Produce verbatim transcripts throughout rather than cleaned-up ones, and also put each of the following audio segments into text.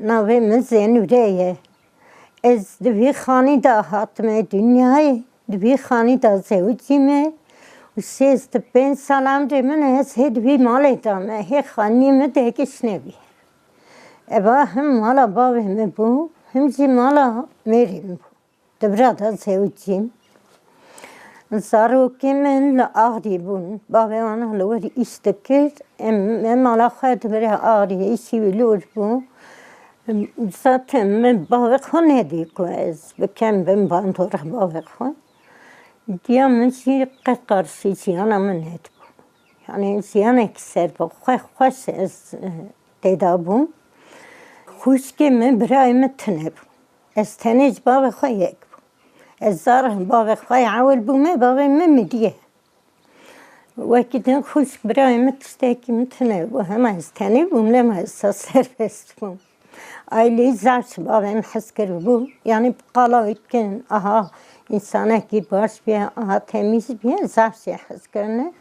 Navê min Zênûre ye. Ez di vî xanî de hatime dinyayê, di vî xanî de zewicîme û şêst û pênc sal emrê min e, ez hê di vî malê de me, hê xaniyê min degişt nebî. Eva him mala bavê min bû, him jî mala mêrê min bû. Di vira de zewicîm. Zarokê min li Axrî bûn. Bavê wan li wir îş dikir. Em, em mala xwe di vir Axrî, îşî wî li wir bû. Zaten min bavê xwe nedî ku ez bikem bin bandora bavê xwe. Diya min jî qet qarşî jiyana min nedibû. Yani jiyanek ser bû. Xwe xweş ez, e, têda bûm. Xwişkê min, birayê min tune bû. Ez tenê ji bavê xwe yek bûm. Ez zar bavê xwe yê ewil bûme, bavê min midiye. Wekî din xwişk birayê min tiştekî min tune bû. Hema ez tenê bûm, lema ez sa serbest bûm. Aileyî zaf ji bavê min hez kiribû. Yani qala wî dikin, aha, însanekî baş bûye, aha, temîz bûye, zaf jê hez kirine.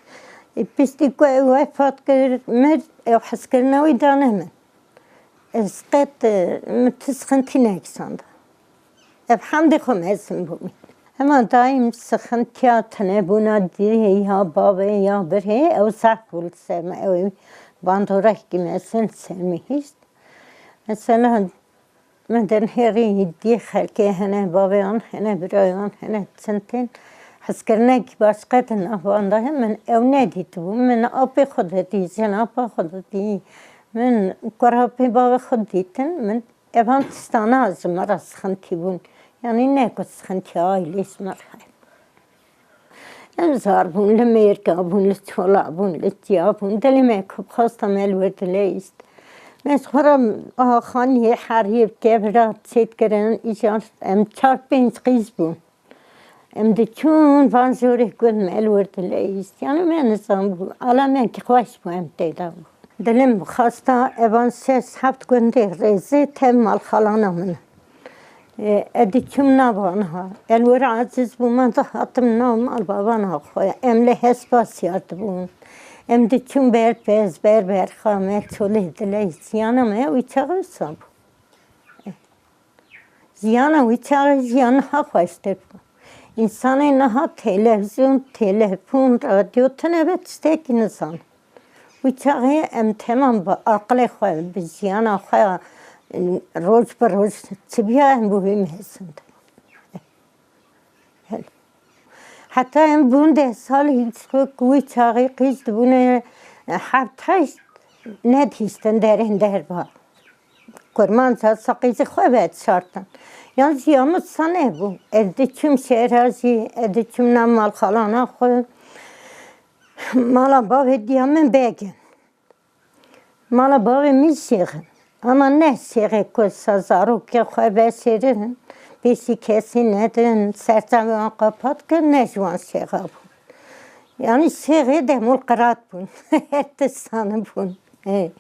E, piştî ku ew wefat kir, mir, ew hezkirina wî dane min. Ez qet, e, min ti sixintî nekisanda. Ev hemdê xwe mezin bûmî. Hema daîm sixintiya tunebûna dê ya bavê ya birê, ew zaf bû li ser me. Ew ê bandorekî mezin li ser me hişt. Mesela, min dinhêrî dî xelkê hene, bavê wan hene, birayê wan hene, çend tên hezkirinekî baş qet nav wan de hene, min ew nedîtibû. Min apê xwe de dî, jinapa xwe de dî, min kurapê bavê xwe dîtin, min evan tiştana ji me re sixintî bûn. Yanî ne ku sixintiya aîlê ji me re heye. Em zar bûn, li mêrka bûn, li çola bûn, li çiya bûn. Dilê me ku bixwesta me li wir dileyîst. Me ji xwe re aha xaniyê heriyê bi kevira çêdikirin. Îcar em çar pênc qîz bûn. Em diçûn van jorê gund me li wir dileyîst. Yani me nizanbû. Alamekî xweş bû em tê de bû. Dilim bixwesta evan şeş heft gundê rêzê tev malxalana min. E, ez diçûm nav aniha. Ez li wir aciz bûme, dihatim nav malbavana xwe. Em li hespa siyar dibûn. Em diçûn ber pez, ber berxa me, çolê dilê jiyana me wî çaxê wisa bû. Jiyana wî çaxê jiyan niha xweştir bû. Însanê niha televîzyon, telefon, radyo, tune be tiştekî nizan. Wî çaxê em temam bi aqilê xwe, bi jiyana xwe, roj bi roj çi biya em bi wî mezin dibûn. Heta em bûn deh salî, wî çaxê qîz dibûne heft heşt, nedihîştin derên derva. Kurmanca saqî jî xwe vedişartin. Yan jî ya min sa nebû. Ez diçûm şehra jî, ez diçûm nav malxalana xwe. Mala bavê diya min beg in. Mala bavê min şêx in. Ama ne şêxê ku sa zarokê xwe veşêrin, pêşî kesî nedin, serçavê wan qepat kir, ne ji wan şêxa bûn. Yanî şêxê demol qirat bûn. Her tişt zanibûn. Ê,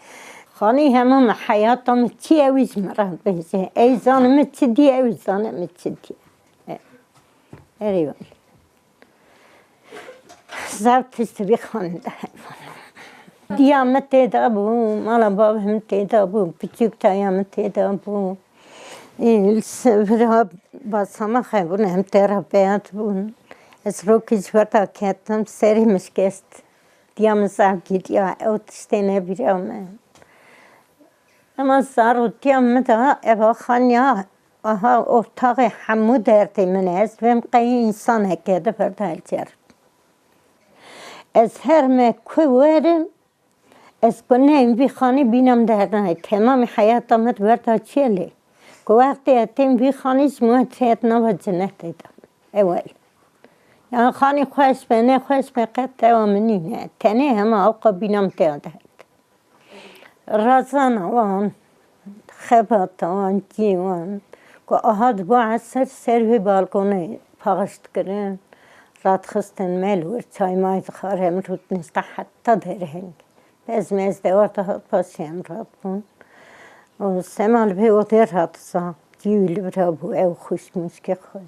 xanî hema min heyata min çi ye wî ji min re bêje. Ey zane min çi dî, ew zane min çi dî. Ê, erê wele. Zaf tişt vî xanî de heyvan. Diya min tê de bû, mala bavê min tê de bû, piçûk taya min tê de bû. Ê, li se-, vira basamaxê bûn, em tê re peyat bûn. Ez rokî ji ber de ketim, serê min şikest. Diya min zaf giriya, ew tiştê nebîra me. Ema zarotiya min de eva xaniya, aha, ortaxê hemû derdê min e. Ez vêm qey însaneke di vir de hilcer. Ez her me ku werim, ez ku neyim vî xanî bîna min dernayê. Temamê heyata min di vir de çêlê. Ku wextê ez têm vî xanî ji min çêt nava cinetê de. Ewel. Yan xanî xweş be, ne xweş be, qet tewa min nîne. Tenê hema ewqa bîna min tê de. Razana wan, xebata wan, cî wan, ku aha dibo eser ser wê balkonê paxij dikirin, radixistin me li wir çay may dixwar, em rûdin îşte heta derheng. Bez mez de orta hat paşê em radibûn. Û sema li vê odê radiza, cî wî li vira bû, ew xwişk mûşkê xwe.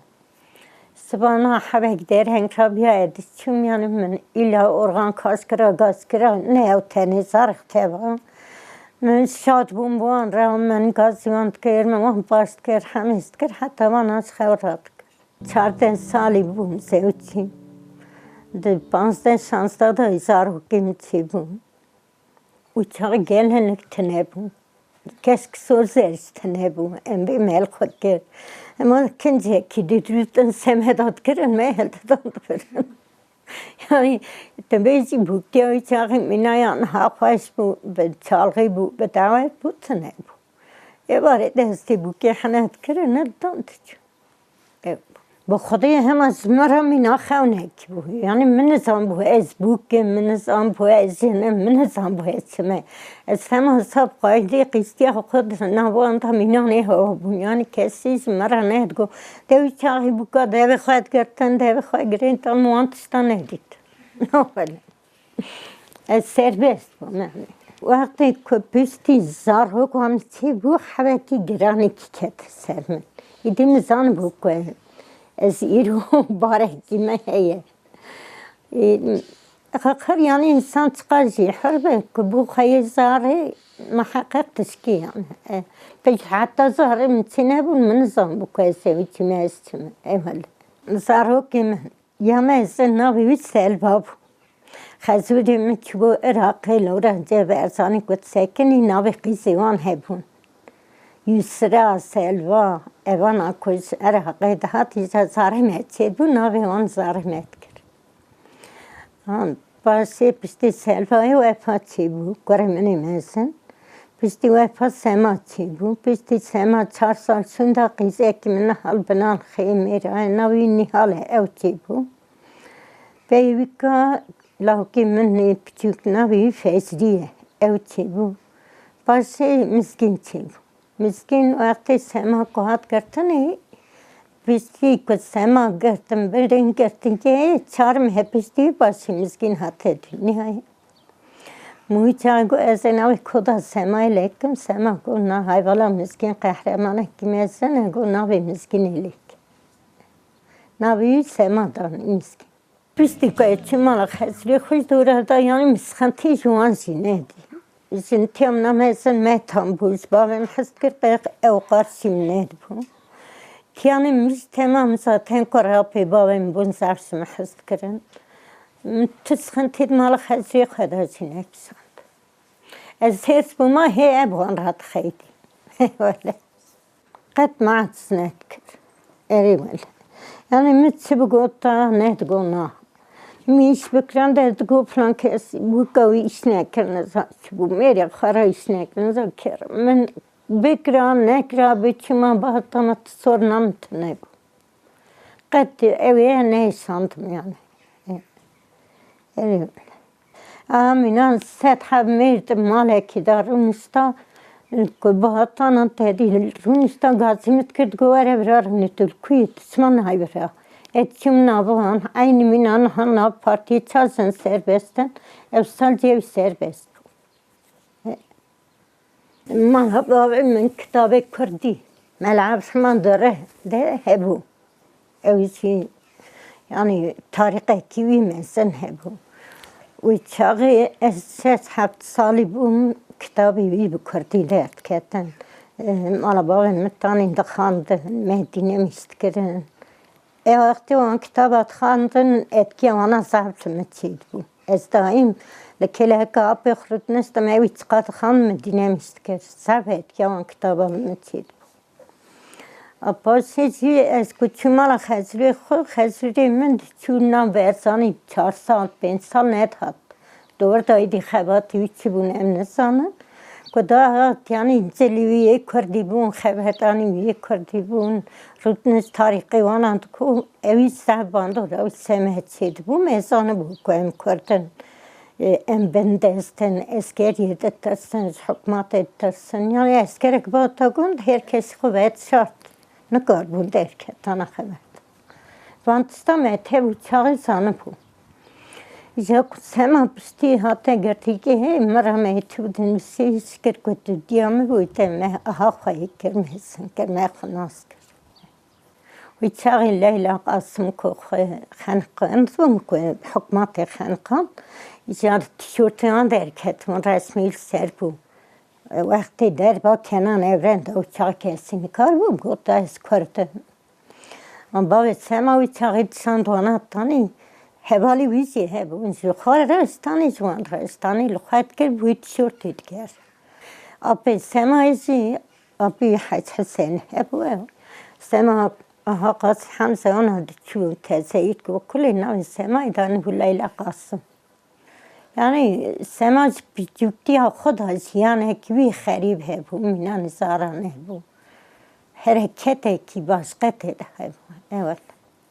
Sibana hevek derheng rabiya ez diçûm, yani min îla organ kaş kira, gaz kira, ne ew tenê zarek teva. Min şad bûm bi wan re, min gazî wan dikir, min wan baş dikir, hemî dikir, heta wan ez xew radikir. Çardeh salî bûm zewicî. Di panzdeh şanzdeh de zarokê min çêbû. Û çax gelek tune bû. Kesk sor zerî tune bû. Em bê mel xwe kir. Ema kincekî didrûtin semeda dikirin, me helde dan dibirin. Yani, tu bêjî bûkê wî çaxê mîna ya niha xweş bû, bi çalxî bû, bi dawet bû, tune bû. Êvarê destê bûkê hene dikirin, ne didan diçû. Ew. Bi Xwedê hema ji me re mîna xewnekî bû. Yani, min nizanbû ez bûk im, min nizanbû ez jin im, min nizanbû ez çi me. Ez hema sab xwedî qîstiya xwe di nav wan de mînanê hewa bûn. Yani, kesî ji me re nedigot. Dewî çaxî bûka devê xwe digirtin, devê xwe girêntan, wan tişta nedît. Nobele. Ez serbest bûm, yani. Wextê ku piştî zarok wan çêbû, hevekî giranekî ket ser min. Îdî min zanibû ku ez îro barekî me heye. Ê, xir, yani, însan çiqas jî hir be, ku bû xweyê zarê, miheqeq tişkî, yani. E, pêş heta zarê min çênebûn, min nizanibû ku ez ê çi me, ez çi me. Ewel. Zarokê min. Ya mezin navê wî Selva bû. Xezûrê min çûbû Iraqê, li Ûrenca Berzanî got, sekinî navê qîzê wan hebûn. Yusra, Selva, evana ku ji Iraqê dihat, îja zarê me çêbû, navê wan zarê me dikir. Han, paşê piştî Selvayê Wefa çêbû, kurê min ê mezin. Piştî Wefa Sema çêbû. Piştî Sema çar sal şûnda qîzekî min Nihal Binal Xêmêra ye, navê wî Nihal e, ew çêbû. Pey wî ka lawkê min ê piçûk navê wî Fecrî ye, ew çêbû. Paşê Mizgîn çêbû. Mizgîn wextê Sema ku hat girtinê, piştî ku Sema girtin, birin girtin kê çar meh piştî paşê Mizgîn hate dinyayê. Mûî çaxê got, ez ê navê koda Semayê lê kim. Sema got, na, hayvala Mizgîn qehremanekî mezin e, got, navê Mizgînê lê kim. Navê wî Sema danî Mizgîn. Piştî ku ez çûm mala Xezûrê xwe ji dora da, yanî min sixintî ji wan jî nedî. Jintiya min a mezin Metan bû, ji bavê min hez dikir, qey ew qarşî min nedibû. Tiyanê min jî temam zaten ku rapê bavê min bûn zaf ji min hez dikirin. Min tu sixintî di mala Xezûrê xwe de jî nekişand. Ez hêrs bûma hê ev wan re dixeydî. Wele. Qet me aciz nedikir. Erê wele. Yani min çi bigota, nedigot na. Min îş bikiran de digot filan kes bûka wî îş nekir, nizan çi bû. Mêrê xwe re îş nekir, nizan kir. Min bikira, nekira, biçûma, bahatana tu sor na min tune bû. Qet ew ê neyşandim yani. Erê wele. A mînan sed heb mêrdim malekî da rûnişta, ku bahatana tedî rûnişta, gazî min dikir, digo, were vira rûnî tu li ku yî, tu çima nayê vira? Ez çûm nav wan, eynî mîna niha nav partiyê çar jin serbest in, ew sal jî ew serbest bû. Mala bavê min kitabê kurdî, Mela Ebdurehman Dore de hebû. Ew jî, yanî, tarîqekî wî mezin hebû. Wî çaxê ez şeş heft salî bûm, kitabê wî bi kurdî derdiketin. Eh, mala bavê min tanî dixwandin, me dînemîş dikirin. Ew wextê wan kitaba dixwandin, etkiya wana zaf li min çêdibû. Ez daîm li kêleka apê xwe rûdiniştim, ew wî çiqa dixwand, min dînemîş dikir. Zaf etkiya wan kitaba li min çêdibû. A paşê jî ez ku çûm mala Xezûrê xwe, Xezûrê min diçû nav Berzanî çar sal, pênc sal nedihat. Di wir de êdî xebatê wî çi bûn em nizanin. Ku dahat, yanî cilî wî yê kurdî bûn, xebetanî wî yê kurdî bûn, rûdiniş tarîqê wana diku, ewî zaf bandor, ew semeh çêdibû, me zanibû ku em kurd in. E, em bindest in, eskeriyê ditirsin, ji hikûmetê ditirsin. Yanî eskerek bihata gund, her kesî xwe vedişart. Nikaribû derketana xebet. Van tişta me tev û çaxê zanibû. Ji ku Sema piştî hate girtîkê, hê min re me çû dinivîsî, şikir ku tu diya min bû, te me aha xwe yê kir, me sin kir, me xwe nas kir. Wî çaxê Leyla Qasim ku xwe xeniqand bûm, ku hikûmetê xeniqand, îcar tîşortê wan derket, min resmî li ser bû. Wextê derba Kenan Evren de û çaxê sînikar bûm, got ez kurd im. Bavê Sema wî çaxê dişand wana tanî, hevalî wî jî hebûn. Ji xwe re ji tanî ji wan re, ji tanî li xwe dikir, wî tişortê dikir. Apê Semay jî, apî Hec Hisên hebû. Sema aha Qasî Hemze ona diçû tezeyî ku kulê navê Semayê danî bû Leyla Qasim. Yani Sema ji piçûktiya xwe de jiyanekî wî xerîb hebû, mîna nizara nebû. Hereketekî başqe tê de hebû. Evet.